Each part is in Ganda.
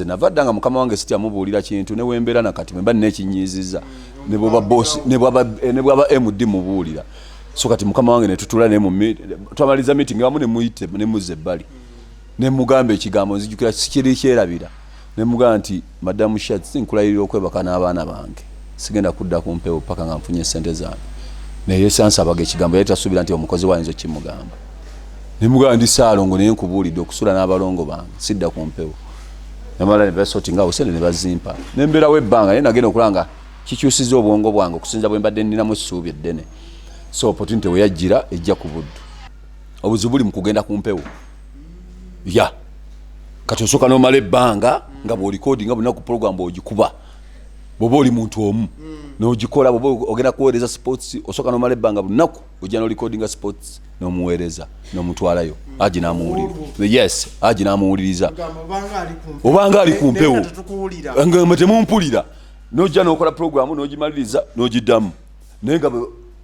Nava dda nga mukama wange sitya mubuulira kintu, ne wembeera nakati bwe mba nina ekinyiizizza, ne bw'oba boss, ne bwaba MD, mubuulira. So kati mukama wange ne tutula ne twamaliriza meeting wamu, ne muyite, ne muzza ebbali, ne mugamba ekigambo nzijukira, sikiri kyerabira, ne mugamba nti, "Madamu Shat, nkulayirira okwebaka n'abaana bange, sigenda kudda ku mpewo paka nga nfunye sente zange." Naye sansabaga ekigambo, yali tasuubira nti omukozi wayinza okimugamba. Ne mugamba, "Ndi Saalongo, naye nkubuulidde okusula n'abalongo bange, sidda ku mpewo." Namala ne basortinga awo sente ne bazimpa, nembeerawo ebbanga, naye nagenda okulaba nga kikyusiza obwongo bwange okusinza bwe mbadde nninamu essuubi eddene. So opportunity we yajjira ejja ku Buddu, obuzibu buli mu kugenda ku mpewo. Ya kati osooka n'omala ebbanga nga bw'orecordinga bunaku program, bw'ogikuba, bw'oba oli muntu omu n'ogikola, bw'oba ogenda kuweereza sports, osooka n'omala ebbanga bunaku, ojja n'orecordinga sports, n'omuweereza, n'omutwalayo, agi n'amuwulira. Yes, agi n'amuwuliriza. Gamba obanga ali ku mpewo. Obanga ali ku mpewo. Naye nga tetukuwulira. Nga mwe temumpulira, nojja n'okola programu, n'ogimaliriza, n'ogiddamu, naye nga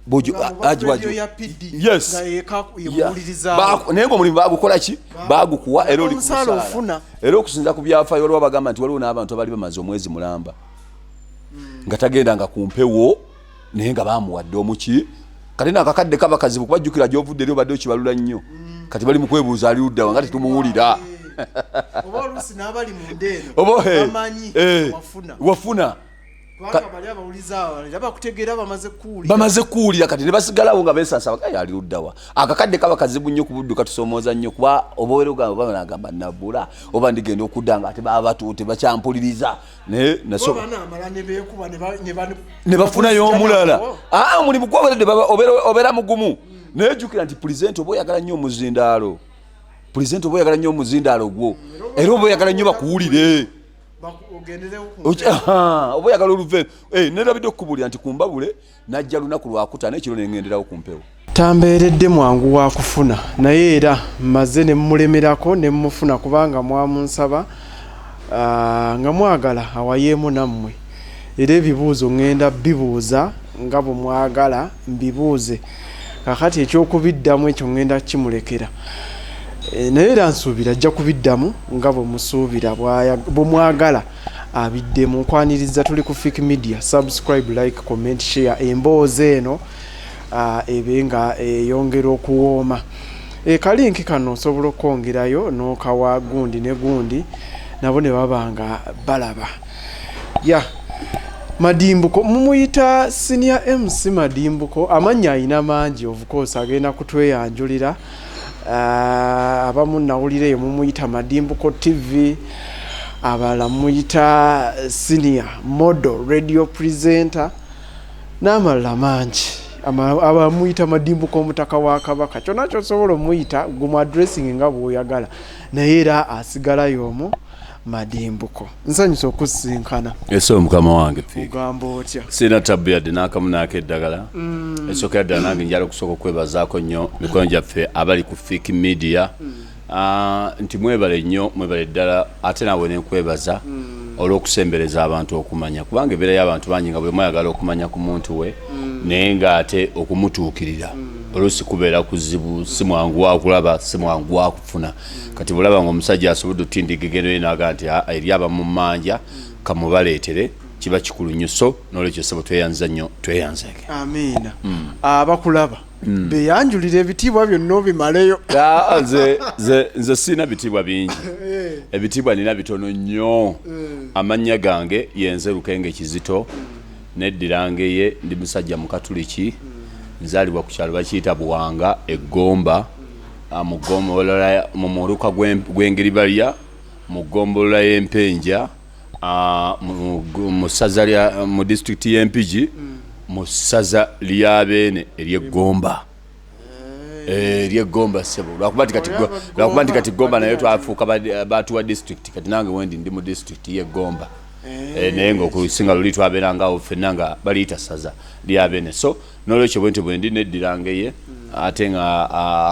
Nga agi radio ya PD Yes. nga yeka yemuwulirizaawo. Naye nga omulimu bagukola ki, bagukuwa, era oli ku Omusaala musaala. ofuna. Era okusinza ku byafaayo, waliwo abagamba nti waliwo n'abantu abali bamaze omwezi mulamba nga tagendanga ku mpewo, naye nga bamuwadde omuki. Kati nakakadde kaba kazibu, kubajjukira gyovudde eri obadde okibalula nnyo. Kati bali mu kwebuuza, ali luddawa nga tetumuwulira? Oba oluusi n'abali munda eno Oba bamanyi wafuna, wafuna. Kubanga bali abawuliza awo era bakutegeera, bamaze kuwulira. Bamaze kuwulira, kati ne basigalawo nga besansaba, "Kaye ali luddawa?" Akakadde kaba kazibu nnyo ku Buddu, katusoomooza nnyo, kuba oba ogamba, oba nagamba nabula, oba ndigenda okudda nga ate baba batuute bakyampuliriza, naye Bo banaamala ne beekuba ne bafunayo omulala. Aa, omulimu gwoberedde obeera mugumu, naye jjukira nti presenter oba oyagala nnyo omuzindaalo, presenter oba oyagala nnyo omuzindaalo gwo, era oba oyagala nnyo bakuwulire. Ogenderewo ku Aha, oba oyagala oluve. Nerabidde okukubuulira nti kumbabule najja lunaku lwakutaano ekiro, nengenderawo ku mpewo. Tambeeredde mwangu wa kufuna, naye era mmaze ne mmulemerako ne mmufuna, kubanga mwamunsaba, nga mwagala awayeemu nammwe, era ebibuuzo ŋŋenda bibuuza nga bwe mwagala mbibuuze. Kakati ekyokubiddamu ekyo ŋŋenda kimulekera. Naye era nsuubira ajja kubiddamu nga bwe musuubira, bwe mwagala abiddemu. Nkwaniriza, tuli ku Fik Media. Subscribe, like, comment, share emboozi eno, ebe nga eyongera okuwooma. Kalink kano osobola okwongerayo n'okawa gundi ne gundi, nabo ne baba nga balaba. Ya Madimbuko, mumuyita Senior MC Madimbuko, amannya ayina mangi, of course agenda kutweyanjulira. Abamu nawulira eyo mumuyita Madimbuko TV, abalala mumuyita senior model, radio presenter n'amalala mangi. Abamuyita Madimbuko omutaka wa Kabaka. Kyonna kyosobola omuyita, gumu addressing nga bw'oyagala, naye era asigalayo omwo Madimbuko. Nsanyusa okusisinkana. Ese mukama wange Fik. Ogamba otya? Sirina tabbu yadde n'akamu n'akeddagala. Esookera ddala nange njala okusooka okwebazaako nnyo mikono gyaffe abali ku Fik Media. Nti mwebale nnyo, mwebale ddala. Ate naawe nenkwebaza olw'okusembereza abantu okumanya, kubanga ebeera y'abantu bangi nga buli omu ayagala okumanya ku muntu we, naye ng'ate okumutuukirira oluusi kubeera kuzibu, si mwangu wa kulaba, si mwangu wa kufuna. Kati bulaba nga omusajja asobodde otutindiga egendo ye naga nti, "Ah, eri abamumanja kamubaleetere," kiba kikulu nnyo. So nolwekyo sebo, tweyanza nnyo, tweyanzeke. Amiina. Abakulaba beyanjulira, ebitiibwa byonna obimaleyo. Ah, nze sirina bitiibwa bingi, ebitiibwa nina bitono nnyo. Amannya gange yenze Lukenge Kizito, neddirangeye, ndi musajja mukatuliki, nzaalibwa ku kyalo bakiyita Buwanga Eggomba, mu ggombolola, mu muluka gw'Engeribalya, mu ggombolola y'Empenja, mu ssaza lya, mu disitulikiti y'Empigi, mu ssaza lya Beene ery'Eggomba. Ery'Eggomba ssebo, lwakuba nti kati Gomba naye twafuuka batuwa disitulikiti. Kati nange wendi ndi mu disitulikiti y'Eggomba. Naye nga okusinga luli twabeerangawo ffenna nga baliyita ssaza lya Beene. So nolwekyo bwe nti bwe ndi neddirangeye, ate nga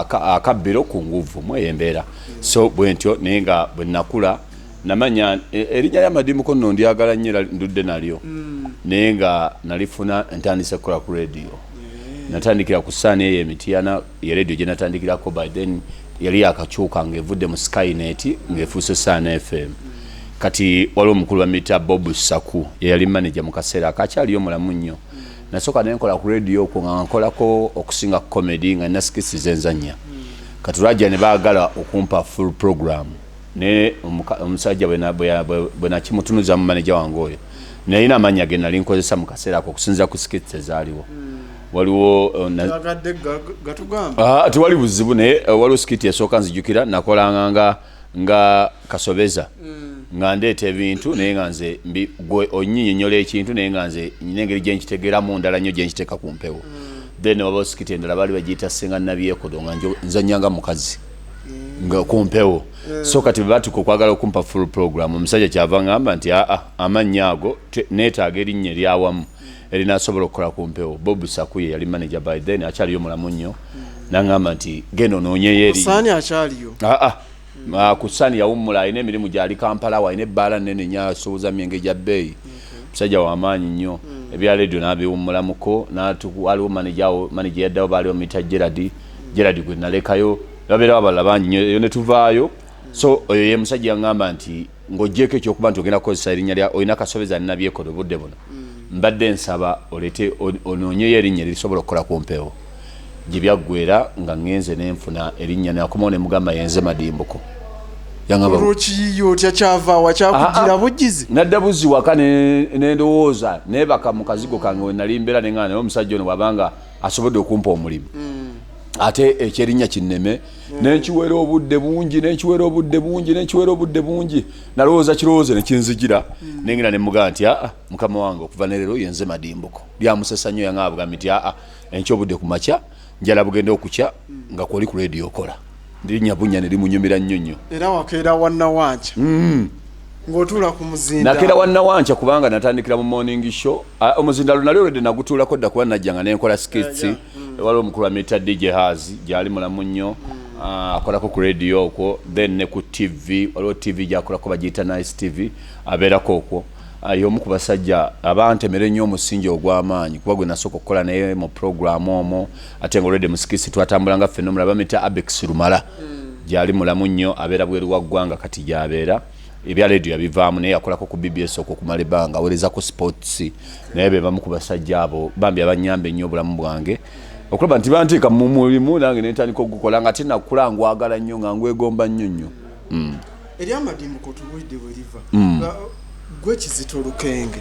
akabbiro ku nguvu mweyo embeera. So bwe ntyo, naye nga bwe nakula namanya erinnya lya Madimbuko nno ndyagala nnyo era ndudde nalyo, naye nga nalifuna ntandise kukola ku radio. Natandikira ku saani eyo Emityana, ye radio gye natandikirako. By then yali yakakyuka ng'evudde mu Skynet ng'efuuse Saana FM. Kati waliwo omukulu bamuyita Bob Saku, yeyali manager mu kaseera akakyaliyo mulamu nnyo. Nasooka nenkola ku radio okwo nga nkolako okusinga comedy, nga nina skits zenzanya. Kati lwajja ne baagala okumpa full program, naye omusajja bwe nakimutunuza mu manager wange oyo, nalina amannya ge nali nkozesa mu kaseera ako okusinziira ku skits ezaaliwo. Waliwo tewali buzibu, naye waliwo skit esooka nzijukira nakolanga nga kasobeza, nga ndeeta ebintu, naye nga nze gwe onnyinyonnyola ekintu, naye nga nze nina engeri gye nkitegeeramu ndala nnyo gye nkiteeka ku mpewo. Then wabawo skit endala baali bagiyita Senga Nabyekodo, nga nzannyanga mukazi nga ku mpewo. So kati bwe batuuka okwagala okumpa full program, omusajja kyava ngamba nti aa, amannya ago neetaaga erinnya eryawamu erinasobola okukola ku mpewo. Bob Sakuye yali manager by then, akyaliyo mulamu nnyo, naŋŋamba nti genda onoonyeyo erinnya. Saani akyaliyo? Aa, ku Saani yawummula, alina emirimu gyali Kampala, alina ebbaala nnene nnyo, asuubuza myenge gya bbeeyi, musajja w'amaanyi nnyo. Ebya radio n'abiwummulamuko. Waliwo manager awo, manager yaddawo, baali bamuyita Gerard. Gerard gwe nalekayo, babeerawo abalala bangi nnyo eyo ne tuvaayo. So oyo ye musajja yaŋŋamba nti ng'oggyeko ekyokuba nti ogenda kukozesa erinnya lya olina kasobeza Nabyekodo obudde buno, mbadde nsaba oleete onoonyeyo erinnya erisobola okukola ku mpewo. Gye byaggwera nga ŋŋenze nenfuna erinnya, nakomawo ne mugamba yenze Madimbuko. Yaŋŋamba Olwokiyiiya otya? Kyavaawa kyakugira bugizi? Nadda buzzi waka nendowooza, nebaka mu kazigo kange we nali mbeera, neŋŋamba naye omusajja ono bw'abanga asobodde okumpa omulimu, ate ekyerinnya kinneme. Nenkiwera obudde bungi, nenkiwera obudde bungi, nenkiwera obudde bungi. Nalowooza kirowooze nekinzijira, nengenda nemugamba nti aa, mukama wange, okuva ne leero yenze Madimbuko. Lyamusesa nnyo. Yaŋŋamba bugambi nti aa, enkya obudde ku makya njala bugenda okukya nga kwoli ku radio okola. Linnya bunya ne limunyumira nnyo nnyo. Era wakeera wannawanca ng'otuula ku muzinda? Nakeera wannawanca kubanga natandikira mu morning show. Ah, omuzindalo nali olwedde nagutuulako dda kuba najja nga nenkola skits. Waliwo omukulu amuyita DJ Has, gyali mulamu nnyo. Ah, akolako ku radio okwo, then ne ku TV, waliwo TV gyakolako bagiyita Nice TV, abeerako okwo. Ah, y'omu ku basajja abantemera ennyo omusingi ogw'amaanyi kuba gwe nasooka okukola naye mu program omwo, ate nga olwedde mu skits twatambulanga ffenna. Omulala bamuyita Abex Lumala, gyali mulamu nnyo, abeera bweru wa ggwanga kati gy'abeera. Ebya radio yabivaamu, naye yakolako ku BBS okwo okumala ebbanga, aweerezako sports. Naye be bamu ku basajja abo bambi abanyamba ennyo obulamu bwange, okulaba nti banteeka mu mulimu nange nentandika ogukola nga tenakula ngwagala nnyo, nga ngwegomba nnyo nnyo. Eri amadimbuko tuwulidde bwe liva. Gwe Kizito Lukenge,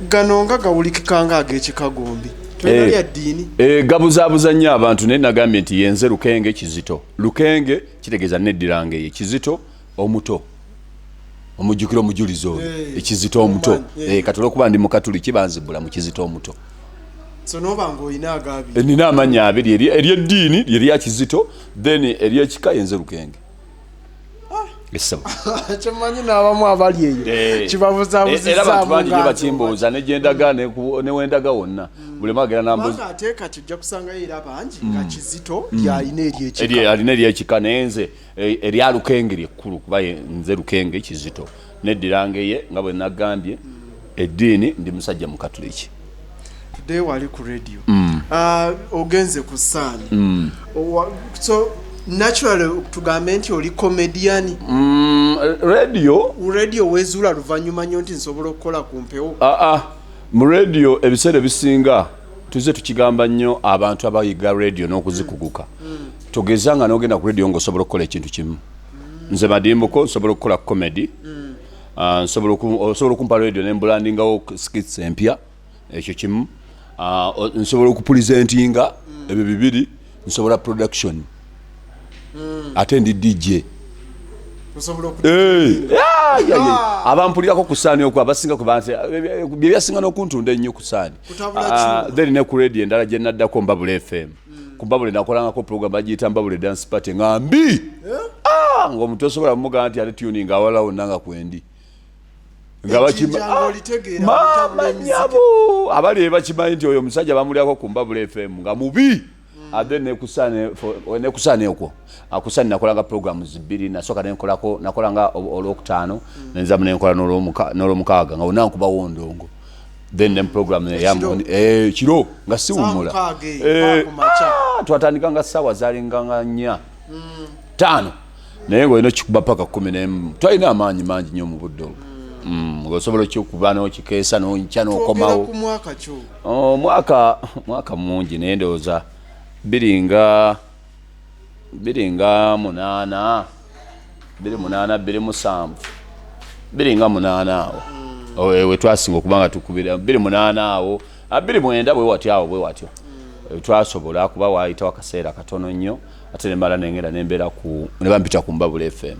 gano nga gawulikika nga ag'ekikagombi, tolina lya ddiini? Eh, gabuzaabuza nnyo abantu, naye nagambye nti yenze Lukenge Kizito. Lukenge kitegeeza neddirangeye, Kizito omuto, omujjukira omujulizi oyo, ekizito omuto. Omumanyi. Kati olwokuba ndi mukatuliki, banzibula mu Kizito omuto. So noba ng'olina agabiri? Nina amannya abiri, eryeddiini lyerya Kizito, then eryekika yenze Lukenge. Essabo. Kyemanyi n'abamu abali eyo Era abantu bangi kibabuzaabuzizaamu. nnyo bakimbuuza negyendaga newendaga wonna, buli omu agenda nambuuza. Kubanga ate kati ojja kusangayo era bangi nga Kizito lyalina eryekika. Alina eryekika, naye nze erya Lukenge lyekkulu kuba nze Lukenge Kizito, neddirangeye nga bwe nagambye eddiini ndi musajja mukatuliki. Tuddeyo wali ku radio. Ah, ogenze ku Saani. So naturally tugambe nti oli comedian? Radio. Radio wezuula luvannyuma nnyo nti nsobola okukola ku mpewo? Aa, mu radio ebiseera ebisinga tuze tukigamba nnyo abantu abayiga radio n'okuzikuguka, togeza nga n'ogenda ku radio ng'osobola okukola ekintu kimu. Nze Madimbuko nsobola okukola comedy. Ah, osobola okumpa radio nembrandingawo skits empya, ekyo kimu. Ah, nsobola okupresentinga, ebyo bibiri. Nsobola production, ate ndi DJ. Osobola Eh, yeah. Abampulirako ku Saani okwo abasinga bye byasinga n'okuntunda ennyo ku Saani. Kutabula Ah, kyuma. then ne ku radio endala gye naddako, Mbabule FM. Ku Mbabule nakolangako program bagiyita Mbabule Dance Party, nga mbi. Ah, ng'omuntu osobola mumugamba nti ate tuning awalala wonna nga kwendi. Nga Ejjinja ng'olitegeera, Maama kutabula emiziki. nnyabo, abali bakimanyi nti oyo omusajja bamulyako ku Mbabule FM nga mubi. Ate nekusaani okwo akusani nakolanga programs bbiri. Nasooka nenkolako, nakolanga olwokutaano, nenzamu nenkola n'olwomukaaga, nga wonna nkubawo ndongo, then ne program Ekiro? Kiro nga siwummula. Saa 6 eyo, paka ku makya. Ah, twatandika nga ssaawa zalinga nga 4, 5. Naye ng'olina okikuba paka 11. Twalina amaanyi mangi nnyo mu budde obwo. Ng'osobola okikuba n'okikeesa n'onkya Twogera n'okomawo. ku mwaka ki ogwo? Oh, mwaka mungi, naye ndowooza biringa 8, 28, 27, biringa 8 awo. Oh, we twasinga okuba nga tukubira 28 awo, 29 bwe watyo awo bwe watyo. Twasobola kuba waayitawo akaseera katono nnyo, ate nemala nengenda nembeera ku ne bampita ku Mbabula FM,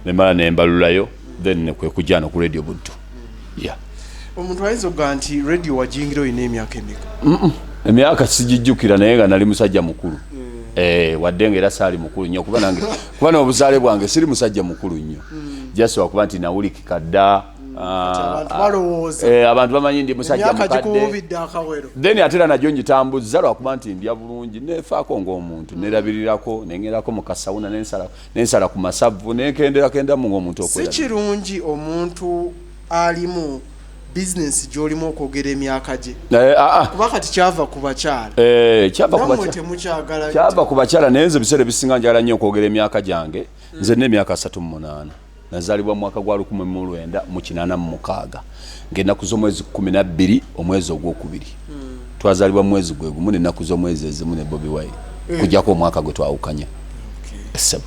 nemala nembalulayo, then kwe kujja no ku Radio Buddu. Yeah. Omuntu ayinza okugamba nti radio wagiyingira olina emyaka emeka? Emyaka sigijjukira, naye nga nali musajja mukulu. Wadde nga era saali mukulu nnyo, kuba nange kuba n'obuzaale bwange siri musajja mukulu nnyo, just wakuba nti nawulikika dda. Abantu balowooza. Abantu bamanyi ndi musajja Emyaka mukadde. gikuwubidde akawero. Then ate era nagyo ngitambuzza lwakuba nti ndya bulungi, neefaako ng'omuntu, nerabirirako, nengerako mu kasawuna, nensala ku masavu, nenkenderakenderamu ng'omuntu Si okwerabira. kirungi omuntu alimu bizinensi gy'olimu okwogera emyaka gye, kuba kati kyava ku bakyala. Kyava ku Nammwe temukyagala. Kyava ku bakyala, naye nze ebiseera ebisinga njagala nnyo okwogera emyaka gyange. Nze nina emyaka 38. Nazaalibwa mu mwaka gwa 1986, ng'ennaku z'omwezi 12, omwezi ogwokubiri. Twazaalibwa mu mwezi gwe gumu n'ennaku z'omwezi ezimu ne Bobi Wine, kujjako omwaka gwe twawukanya. Ssebo.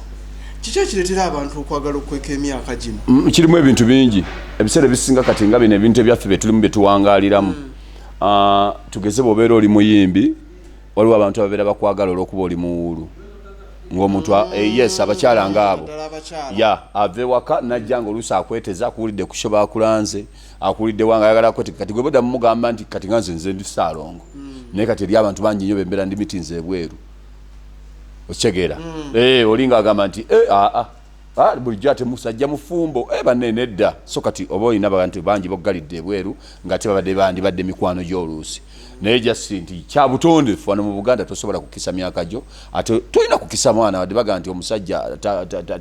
Kiki ekireetera abantu okwagala okweka emyaka gino? Kirimu ebintu bingi. Ebiseera ebisinga kati nga bino ebintu ebyaffe bye tulimu, bye tuwangaaliramu. Tugeze bw'obeera oli muyimbi, waliwo abantu ababeera bakwagala olw'okuba oli muwuulu ng'omuntu yes, abakyala ngaabo. Naddala abakyala. Ya ava ewaka najja nga oluusi akweteza, akuwulidde ku show bakulanze, akuwulidde wanga ayagala akwete. Kati gwe bodda mumugamba nti kati nga nze ndi Ssaalongo, naye kati eri abantu bangi nnyo bembeera ndi meetings ebweru, okitegeera? Oli ng'agamba nti aa bulijjo ate musajja mufumbo, banne nedda. So kati oba olina abantu bangi boggalidde ebweru nga te babadde bandibadde mikwano gy'oluusi, naye just nti kya butonde wano mu Buganda tosobola kukisa myaka gyo, ate tolina kukisa mwana, wadde baga nti omusajja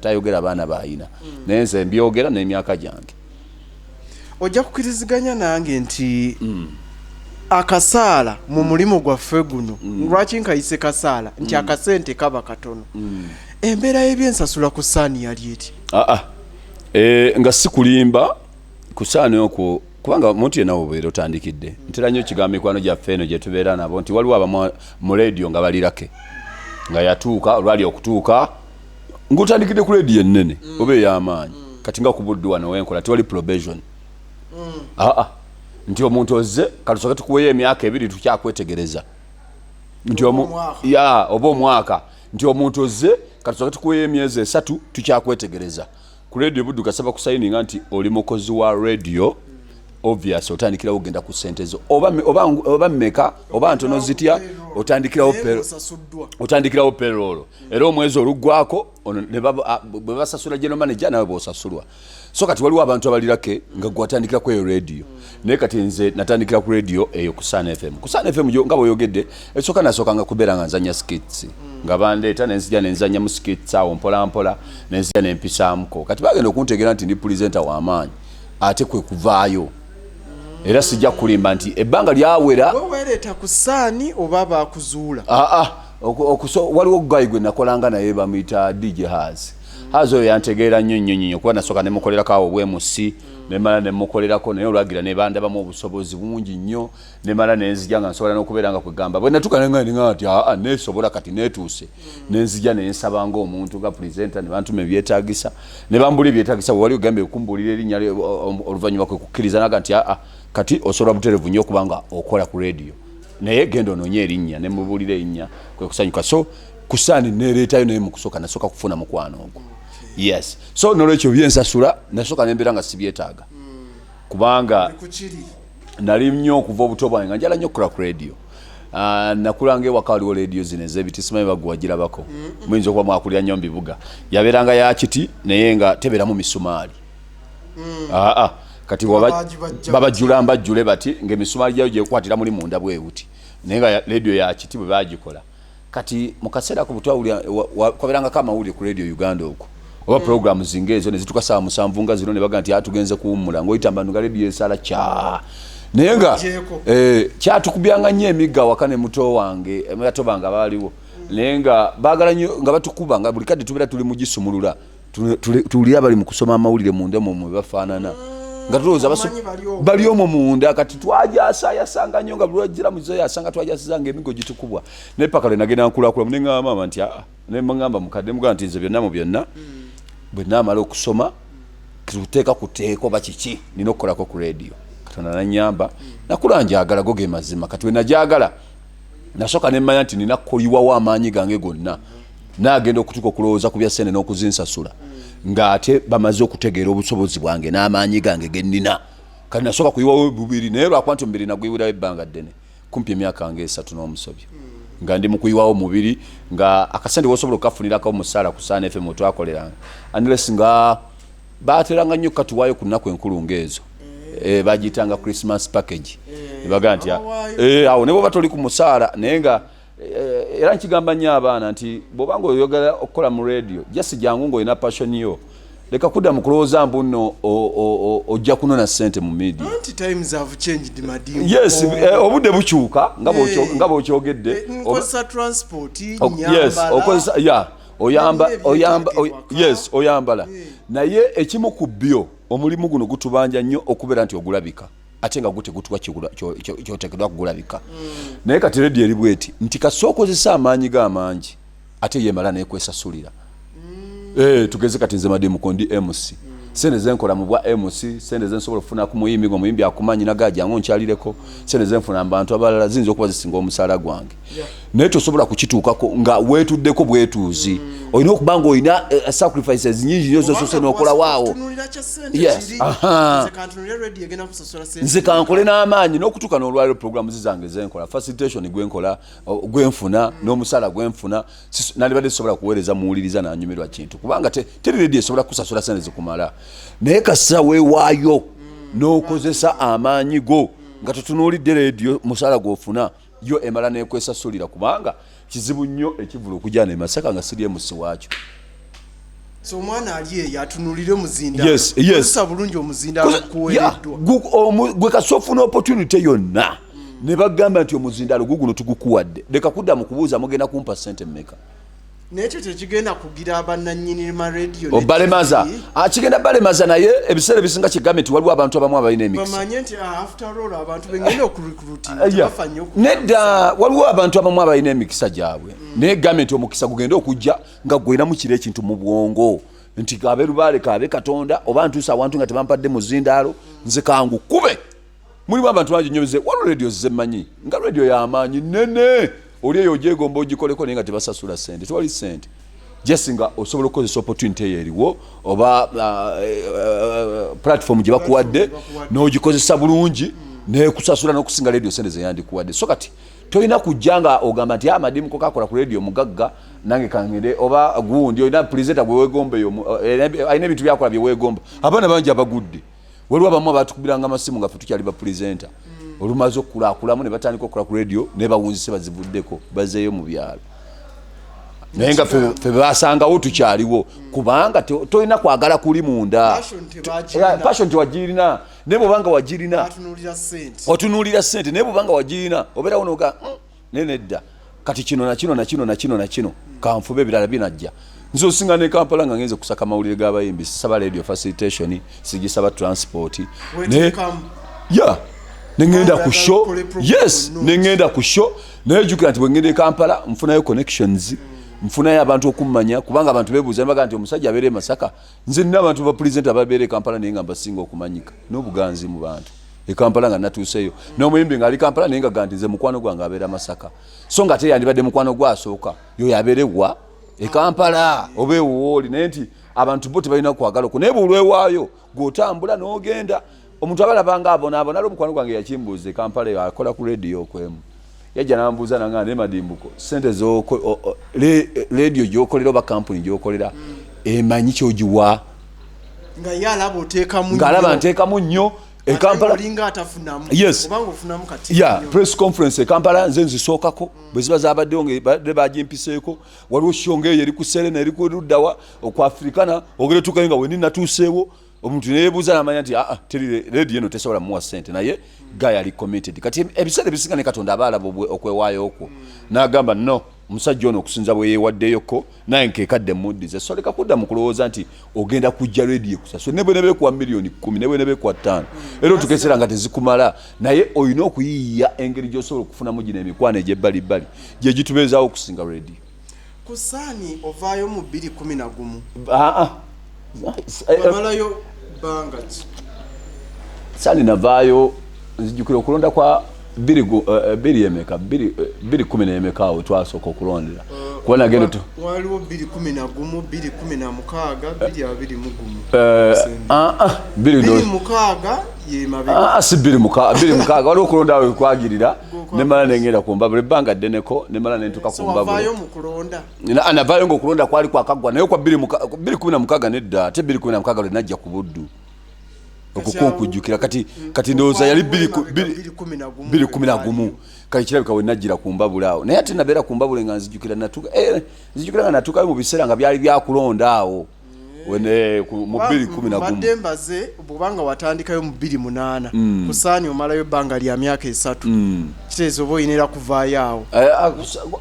tayogera baana baayina, naye nze mbyogera n'emyaka gyange. Ojja kukiriziganya nange nti akasaala mu mulimu gwaffe guno, lwaki nkayise kasaala, nti akasente kaba katono. Embeera y'ebyensasula ku saani yali eti? Aa, nga si kulimba, ku saani okwo, kubanga omuntu yenna wobeera otandikidde, ntera nnyo okigamba mikwano gyaffe eno gye tubeera nabo nti waliwo abamu mu leediyo nga balirake nga yatuuka olwali okutuuka ng'otandikidde ku leediyo ennene oba ey'amaanyi. Kati nga ku Buddu wano wenkola tewali probation. Aa, nti omuntu ozze katusooke tukuweyo emyaka 2 tukyakwetegereza nti Oba omwaka. Ya, oba omwaka, nti omuntu ozze katusooke tukuweyo emyezi 3 tukyakwetegereza. Ku Radio Buddu kasaba kusayininga nti oli mukozi wa radio, obvious otandikirawo ogenda ku ssente zo, oba mmeka oba ntono zitya, otandikirawo Naye ng'osasuddwa. Otandikirawo payroll, era omwezi oluggwako ono bwe basasula general manager, nawe bw'osasulwa. So kati waliwo abantu abalirake nga gwe watandikira ku eyo radio, naye kati nze natandikira ku radio eyo ku Sun FM. Ku Sun FM nga bweyogedde, ekisooka nasookanga kubeera nga nzanya skits, nga bandeeta nenzija nenzanya mu skits awo mpola mpola, nenzija nempisaamuko. Kati bagenda okuntegeera nti ndi presenter w'amaanyi, ate kwe kuvaayo. Era sijja kulimba nti ebbanga lyawera. Gwe weereeta ku saani oba bakuzuula? Aa, waliwo guy gwe nakolanga naye bamuyita DJ Has. Has oyo yantegeera nnyo nnyo nnyo, kuba nasooka nemukolerako awo obwemusi, nemala nemukolerako, naye olwagira nebandabamu obusobozi bungi nnyo, nemala nenzija nga nsobola n'okubeera nga kwegamba bwe natuuka nenga nti aa, nesobola, kati netuuse, nenzija nensaba ng'omuntu nga presenter, ne bantuma ebyetaagisa, ne bambula ebyetaagisa. Bwe wali ogambye okumbuulira erinnya oluvannyuma kwe kukkiriza naga nti aa, kati osobola butereevu nnyo okuba nga okola ku radio, naye genda onoonye erinnya. Ne mubuulira erinnya, kwe kusanyuka. So ku saani nereetayo, naye mu kusooka nasooka kufuna mukwano ogwo, yes. So nolwekyo byensasula nasooka nembeera nga sibyetaaga, kubanga Kukiri. nali nnyo okuva obuto bwange nga njala nnyo okukola ku radio. Nakulanga ewaka waliwo radio zino ez'ebiti, simanyi baguwagirabako, muyinza okuba mwakulira nnyo mu bibuga. Yabeeranga ya kiti naye nga tebeeramu misumaali. Aa, kati Babajja babajjula mbajjule bati ng'emisumaali gyayo gyekwatira muli munda bwe buti, naye nga radio ya kiti bwe bagikola. Kati mu kaseera ako bwetwawulira kwabeerangako amawulire ku Radio Uganda okwo oba programs ng'ezo, ne zituuka saawa 7 nga zino, ne baga nti tugenze kuwummula, ng'oyita mbantu nga radio esala kya, naye nga Ogyeko. Kyatukubyanga nnyo emigga awaka ne muto wange, bato bange abaaliwo, naye nga baagala nnyo nga batukuba nga buli kadde tubeera tuli mugisumulula. Tuwulire abali mu kusoma amawulire munda omwo mwe bafaanana, nga tulowooza bali omwo munda. Kati twajasayasanga nnyo, nga lwagira muzoyasanga twajasizanga emigo gitukubwa. Naye paka lwe nagenda nkulakulamu, neŋŋamba maama nti aa, neŋŋamba mukadde, mugamba nti nze byonna mu byonna, bwe naamala okusoma, tuteeka kuteeka oba kiki, nina okukolako ku radio. Katonda nanyamba, nakula njagala, go ge mazima. Kati we najagala, nasooka nemmanya nti nina kuyiwawo amaanyi gange gonna, naagenda okutuuka okulowooza ku bya ssente n'okuzinsasula ng'ate bamaze okutegeera obusobozi bwange n'amaanyi gange ge nnina. Kati nasooka kuyiwawo bubiri, naye lwakuba nti omubiri nagwiwirawo ebbanga ddene, kumpi emyaka nga 3 n'omusobyo nga ndi mu kuyiwawo mubiri, nga akasente wosobola okukafunirako omusaala ku Saana FM wetwakoleranga, unless nga bateranga nnyo katuwaayo ku nnaku enkulu ng'ezo, bagiyitanga Christmas package. Nebagaa nti awo ne bwoba toli ku musaala, naye nga era nkigamba nnyo abaana nti bw'obanga oyogera okukola mu radio, just jangu ng'olina passion yo. Leka kudda mu kulowooza mbu nno ojja kunona ssente mu media. Anti times have changed, Madimbo. Yes, obudde bukyuka nga bw'okyogedde. Nkozesa transport, yes, nyambala. Okozesa ya oyamba Nalina oyamba ebyetaago ewaka. Yes, oyambala, naye ekimu ku byo, omulimu guno gutubanja nnyo okubeera nti ogulabika, ate nga gwo tegutuwa kyoteekeddwa kugulabika. Naye kati radio eri bweti nti kasita okozesa amaanyi go amangi, ate yemala nekwesasulira. Tugeze kati nze Madimuko ndi MC, sente zenkola mu bwa MC, sente zensobola okufuna ku muyimbi nga omuyimbi akumanyi naga jangu nkyalireko, sente zenfuna mu bantu abalala ziyinza okuba zisinga omusaala gwange. Naye tosobola kukituukako nga weetuddeko bwetuuzi. Olina okuba nga olina sacrifices nyingi nnyo zosose n'okolawaawo. Tunuulira kya ssente Yes, kiri. aha. Nze kantunulire radio egenda kusasula ssente. Nze kankole n'amaanyi n'okutuuka n'olwaliro, programu zange zenkola, facilitation gwenkola, gwenfuna n'omusaala gwenfuna, nandibadde sisobola kuweereza muwuliriza nanyumirwa kintu, kubanga teri radio esobola kusasula sente zikumala. Naye kasita weewaayo n'okozesa amaanyi go nga totunuulidde radio musaala gw'ofuna, yo emala nekwesasulira, kubanga kizibu nnyo ekivulu okujana e Masaka nga siri emusi waakyo. So omwana ali eyo atunulire omuzindaalo. Yes. Kozesa bulungi omuzindaalo gukuweereddwa. Gwe kasita ofuna opportunity yonna ne bagamba nti omuzindaalo guguno tugukuwadde, leka kudda mu kubuuza mugenda kumpa sente mmeka. Naye ekyo tekigenda kugira bannannyini ma radio ne Obalemaza. TV. Ah, kigenda balemaza, naye ebiseera ebisinga kigambe nti waliwo abantu abamu abalina emikisa. Bamanye nti after all abantu bengenda okurecruiting tebafa nnyo Nedda, waliwo abantu abamu abalina emikisa gyabwe, naye gambe nti omukisa gugende okujja nga gwolinamu kiri ekintu mu bwongo nti kabe lubaale, kabe Katonda, oba ntuusa awantu nga tebampadde muzindaalo, nze kangu kube. Mulimu abantu bangi nnyo. Nze waliwo radio zemmanyi nga radio y'amaanyi nene, oli eyo ogyegomba ogikoleko, naye nga tebasasula sente, tewali sente. Just nga osobola okukozesa opportunity eyo eriwo oba platform gye bakuwadde, n'ogikozesa bulungi nekusasula n'okusinga radio sente zeyandikuwadde. So kati tolina kujja nga ogamba nti amadimuko kakola ku radio mugagga, nange kangende, oba gundi olina presenter gwe weegomba eyo, alina ebintu byakola bye weegomba. Abaana bangi abagudde, waliwo abamu abatukubiranga amasimu nga ffe tukyali bapresenter, olumaze okukulakulamu ne batandika okukola ku radio, ne bawunzise bazivuddeko, bazeeyo mu byalo, naye nga ffe basangawo tukyaliwo, kubanga tolina kwagala kuli munda. Passion tebagirina. Passion tewagirina, naye bwobanga wagirina Batunuulira ssente. Otunuulira ssente, naye bwobanga wagirina obeerawo noga, naye nedda, kati kino nakino nakino nakino nakino, kanfube, ebirala binajja." Nze osinga ne Kampala nga ngenze kusaka mawulire g'abayimbi, sisaba radio facilitation, sigisaba transport. Weteekamu. Ya, neŋŋenda ku show. Okole program Yes. ennungi. Neŋŋenda ku show, naye jjukira nti bwe ŋŋenda e Kampala nfunayo connections, nfunayo abantu okummanya, kubanga abantu beebuuza nebagaa nti omusajja abeera e Masaka. Nze nina abantu ba presenter ababeera e Kampala, naye nga mbasinga okumanyika n'obuganzi mu bantu e Kampala nga natuuseyo, n'omuyimbi ng'ali Kampala, naye nga ga nti nze mukwano gwange abeera Masaka, so nga ate yandibadde mukwano gwasooka yoyo abeere wa e Kampala oba ewowooli. Naye nti abantu bo tebalina kwagala okwo, naye bwolwewaayo gw'otambula n'ogenda, omuntu abalabanga abonaabona. Ali omukwano gwange yakimbuuza e Kampala eyo, akola ku rediyo okwemu, yajja nambuuza nanga, "Naye Madimbuko, sente rediyo gyokolera oba kampuni gyokolera emanyi kyogiwa?" Nga ye alaba oteekamu Ng'alaba nnyo. nteekamu nnyo e Ate Kampala. olinga atafunamu. Yes. Obanga ofunamu kati nnyo. Press conference e Kampala nze nzisookako, bwe ziba zabaddewo nga badde bagimpiseeko. Waliwo show ngaeyo eri ku Serena, eri ku luddawa okw Africana, ogere tukayo nga weni natuuseewo, omuntu neyebuuza namanya nti aa, teri rediyo eno tesobola muwa sente, naye guy ali committed. Kati ebiseera ebisinga ne Katonda aba alaba okwewaayo okwo n'agamba no. Omusajja ono okusinza bwe yeewaddeyoko naye nkekadde muddize. So leka kudda mu kulowooza nti ogenda kujja rediyo ekusasule, ne bwe nebeekuwa miliyoni 10, ne bwe nebeekuwa 5, era otukeseera nga tezikumala. Naye olina okuyiiya engeri gy'osobola okufunamu gino emikwano egy'ebbalibbali gye gitubeezaawo okusinga rediyo. Ku Saani ovaayo mu 211? Ah, ah. Wamalayo bbanga ki? Saani navaayo, nzijukira okulonda kwa bbiri emeka, 2010 awo twasooka okulondera, kuba nagenda Waliwo 211, 216, 221. Ah, ah, bbiri 26 ye mabega. Ah, si 26, waliwo okulonda awo ekwagirira, nemala nengenda ku Mbabule ebbanga ddeneko, nemala nentuuka ku So Mbabule. wavaayo mu kulonda? Navaayo ngaokulonda kwali kwakaggwa, naye kwa 2016 nedda, ate 2016 lwe najja ku Buddu okukunkujjukira. Kati ndowooza yali 211. 211. Kale kirabika we najjira ku Mbabule awo, naye ate nabeera ku Mbabule nga nzijukira natuuka, nzijukira nga natuukayo mu biseera nga byali byakulonda awo mu 211. Mbadde mbaze, bwobanga watandikayo mu 28, ku Saani omalayo ebbanga lya myaka 3, kitegeeza oba olina era kuvaayo awo. Eh,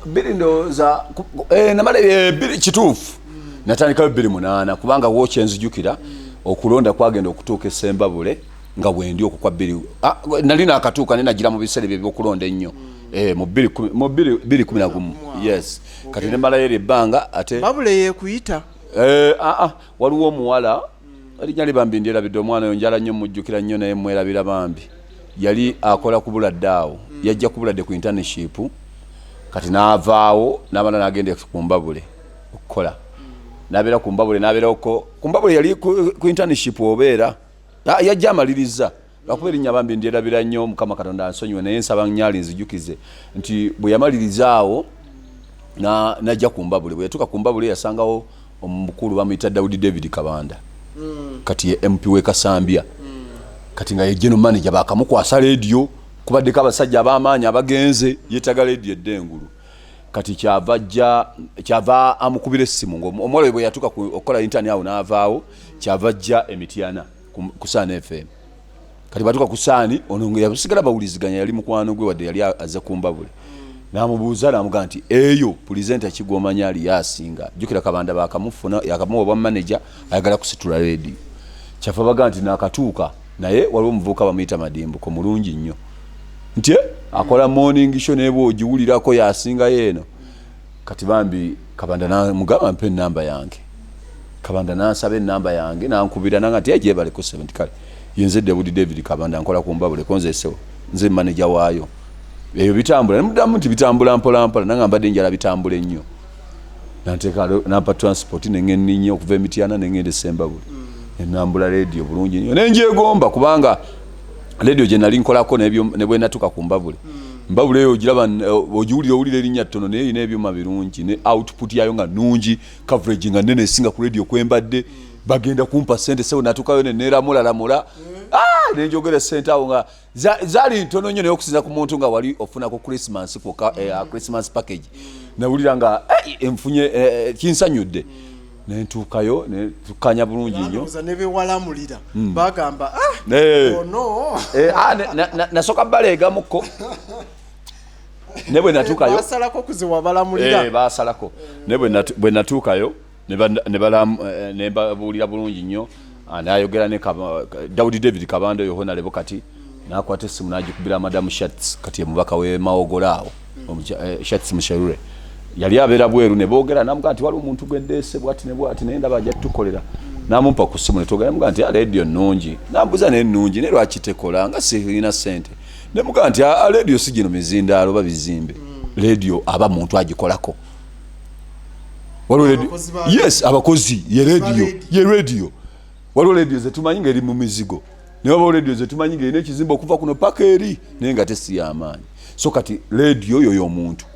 bbiri ndowooza namala bbiri, kituufu natandikayo 28, kubanga wo kyenzijukira okulonda kwagenda okutuuka esembabule nga bwendi okwo kwa bbiri, nali nakatuuka, naye nagira mu biseera ebyo ebyokulonda ennyo, mu 2011, yes. Kati nemalayo eryo ebbanga ate Babule yekuyita? Ah, ah, waliwo omuwala erinnya li bambi ndyerabidde, omwana oyo njala nnyo mujjukira nnyo naye mwerabira bambi. Yali akola ku Buladde awo, yajja ku Buladde ku internship, kati n'avaawo n'amala n'agenda ku Mbabule okukola, n'abeera ku Mbabule, n'abeerako ku Mbabule, yali ku internship obeera. Ah, yajja amaliriza, lwakuba erinnya bambi ndyerabira nnyo, Mukama Katonda ansonyiwe, naye nsaba nyali nzijukize nti bwe yamaliriza awo najja ku Mbabule. Bwe yatuuka ku Mbabule yasangawo omukulu bamuyita Daudi David Kabanda, kati ye MP w'e Kasambya, kati nga ye general manager. Bakamukwasa rediyo, kubaddeko abasajja ab'amaanyi abagenze, yeetaga rediyo edda engulu. Kati kyava ajja, kyava amukubira essimu nga omuwala oyo bwe yatuuka okukola intern awo n'avaawo, kyava ajja Emityana ku Saani FM. Kati bwatuuka ku Saani, ono nga yasigala bawuliziganya, yali mukwano gwe wadde yali aze ku Mbabule, n'amubuuza n'amugamba nti eyo presenter kigwomanya ali yasinga. Jjukira Kabanda bakamufuna, yakamuwa bwa manager, ayagala kusitula rediyo. Kyava baga nti nakatuuka, naye waliwo omuvubuka bamuyita Madimbuko, mulungi nnyo, nti akola morning show, naye bw'ogiwulirako yasingayo eno. Kati bambi Kabanda namugamba, mpa enamba yange. Kabanda nansaba enamba yange, nankubira nanga nti gyebaleko 70. Kale yenze Daudi David Kabanda, nkola ku Mbabule konzesewo, nze manager waayo. Eyo bitambula? Nemuddamu nti bitambula mpola mpola, nanga mbadde njala bitambule nnyo. Nanteeka nampa transport, nengeninya okuva Emityana nengenda Esembabule, nenambula rediyo bulungi nnyo, nenjegomba kubanga rediyo gye nali nkolako ne bwe natuuka ku Mbabule, Mbabule eyo ogiraba, ogiwulira, owulira erinnya ttono, naye erina ebyuma birungi ne output yayo nga nnungi, coverage nga nnene esinga ku rediyo kwembadde. Bagenda kumpa sente sebo, natuukayo neneeramulalamula, ah, nenjogera sente awo nga zaali ntono nnyo, naye okusinza ku muntu nga wali ofunako Christmas kwokka, Christmas package, nawulira nga enfunye, kinsanyudde. Nentuukayo netukanya bulungi nnyo. Ndowooza ne bewalamulira bagamba, ah, ono. Ah, nasooka baleegamukko, ne bwe natuukayo basalako kuziwabalamulira. Basalako, ne bwe natuukayo ne babuulira bulungi nnyo. Ah, nayogera ne Daudi David Kabanda oyo honorable, kati nakwata essimu nagikubira Madamu Shats, kati ye mubaka w'e Mawogola awo, Shats Musherure, yali abeera bweru. Ne boogera, namugaa nti waliwo omuntu gwendeese bwati ne bwati, naye ndaba ajja tutukolera. Namumpa ku ssimu netwogera, namugaa nti, rediyo nnungi. Nambuuza, naye nnungi, naye lwaki tekola nga sirina ssente? Nemugaa nti, "Ah, rediyo si gino mizindaalo oba bizimbe, rediyo aba muntu agikolako." Waliwo yes, abakozi ye rediyo, ye rediyo. Waliwo rediyo zetumanyi nga eri mu mizigo, naye wabawo rediyo zetumanyi nga erina ekizimbe okuva kuno paka eri, naye nga tesi yamaanyi. So kati rediyo yoyo omuntu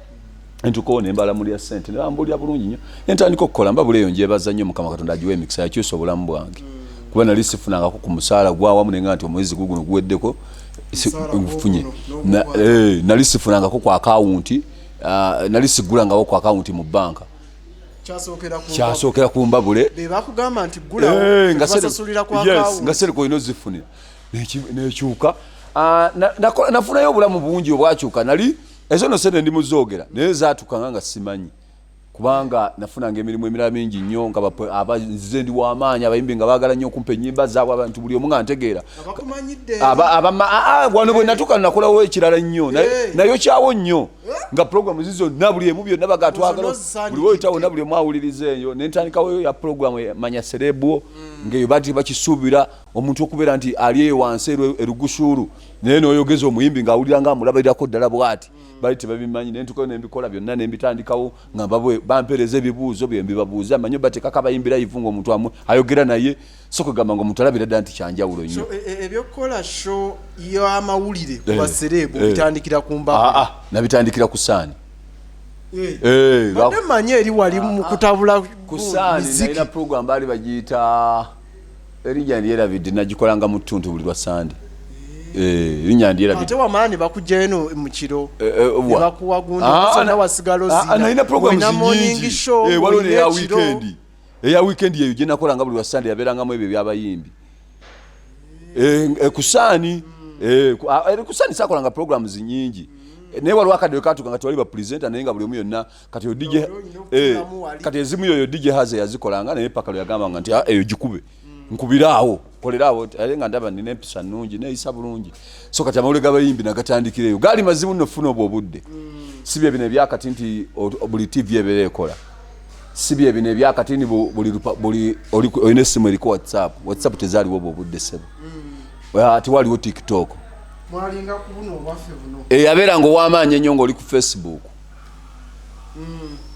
entukowo nembalamulira sente, nebambulira bulungi nnyo, nentandika okukola. Mbabula eyo njebaza nnyo Mukama Katonda agiwa emikisa, yakyusa obulamu bwange, kuba nali sifunangako ku musaala gwawamu nenga nti omwezi guguno guweddeko nfunye. Nali sifunangako ku akawunti, nali siggulangawo ku akawunti mu banka. Kyasookera ku Mbabule. Nga sereko olina ozifunira, nekyuka, nafunayo obulamu bungi obwakyuka. Nali Ezo no sente ndi muzoogera, naye zaatukanga nga simanyi, kubanga nafunanga emirimu emirala mingi nnyo, nga nze ndi wamaanyi, abayimbi nga baagala nnyo okumpa ennyimba zaabwe, abantu buli omu nga ntegeera. Abakumanyidde. Wano bwe natuuka nakolawo ekirala nnyo, nayokyawo nnyo nga programu zizonna buli emu byonna bagatwagala. Zonna. Buli woyita wonna buli omu awuliriza eyo. Nentandikawo ya programu Manya Celeb, ngaeyo bati bakisuubira omuntu okubeera nti ali eyo wansi erugusuulu, naye noyogeza omuyimbi ng'awulira nga amulabirako ddala bwati. Bali tebabimanyi. Nentukayo nembikola byonna nembitandikawo nga bampeereza ebibuuzo bye mbibabuuza, manyi bateekako abayimbi live, ng'omuntu ayogera naye, so kugamba nga omuntu alabira ddala nti kyanjawulo nnyo. So ebyokukola show y'amawulire ku Eh, ba celeb bitandikira ku mbaga? Ah, ah, nabitandikira ku saani. Badde mmanyi eri wali mu kutabula Ku saani. miziki. Nalina program baali bagiyita, erinnya ndyerabidde, nagikolanga mu ttuntu buli lwa Sande. Erinnya ndyerabidde. Ate wamala ne bakugjayo eno mu kiro ne Wa? bakuwa gundi Ah, zonna, wasigala ozina. Nalina programs Olina morning nyingi. show, Waliwo olina neya ekiro. weekend, eya weekend eyo gye nakolanga buli lwa Sande, yabeerangamu ebyo ebyabayimbi. Ku saani, ku saani sakolanga programs nyingi. Naye waliwo akadde wekatuka nga tewali ba presenter, naye nga buli omu yonna kati oyo DJ Olina okutuulamu wali. Kati ezimu yoyo DJ Haze yazikolanga, naye paka lwe yagambanga nti, "Ah, eyo gikube, nkubiraawo, koleraawo." Ate nga ndaba nina empisa nnungi, neeyisa bulungi, so kati amawulire g'abayimbi nagatandikira eyo. Gaali mazibu nno funa obwo obudde. Si bye bino ebyakati nti buli TV ebeera ekola. Si bye bino ebyakati nti buli olina essimu eriko WhatsApp. WhatsApp tezaaliwo obwo obudde, ssebo. Tewaliwo TikTok. Mwalinga ku buno obwaffe buno. Yabeera nga ow'amaanyi ennyo ng'oli ku Facebook.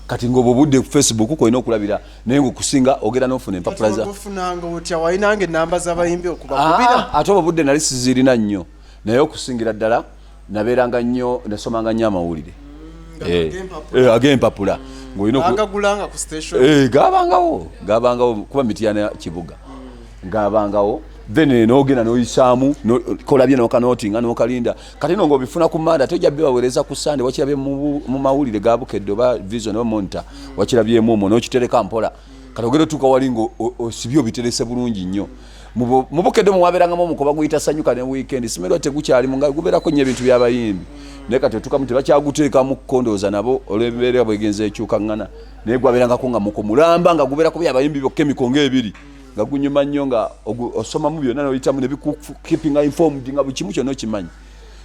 Kati ngaobwo obudde ku Facebook kolina okulabira, naye ngaokusinga ogenda n'ofuna empapula za Ofunanga otya? Walinanga enamba z'abayimbi okubakubira? Ah, ate obwo budde nali sizirina nnyo, naye okusingira ddala nabeeranga nnyo, nasomanga nnyo amawulire. Ag'empapula. Ag'empapula ng'olina Agagulanga ku station? Gabangawo, gabangawo kuba Mityana kibuga, gabangawo. Then nogenda noyisaamu, kolabye nokanotinga nokalinda. Kati no ngaobifuna ku Manda, ate ojja bibaweereza ku Sande. Wakirabye mu mawulire ga Bukedde oba Vision oba Monitor, wakirabyemu omwo, nokitereka mpola. Kati ogenda otuuka wali nga osibye, obiterese bulungi nnyo. Mu Bukedde omwo wabeerangamu omuko baguyita Sanyuka ne Weekend, simerwa tegukyalimu, nga gubeerako nnyo ebintu by'abayimbi. Naye kati otuukamu tebakyaguteekamu kondooza nabo olw'embeera bwegenza ekyukaŋŋana, naye gwabeerangako nga muko mulamba, nga gubeerako byabayimbi byokka, emiko ng'ebiri, nga gunyuma nnyo, nga osomamu byonna noyitamu nebikukeepinga informed, nga buli kimu kyonna okimanyi.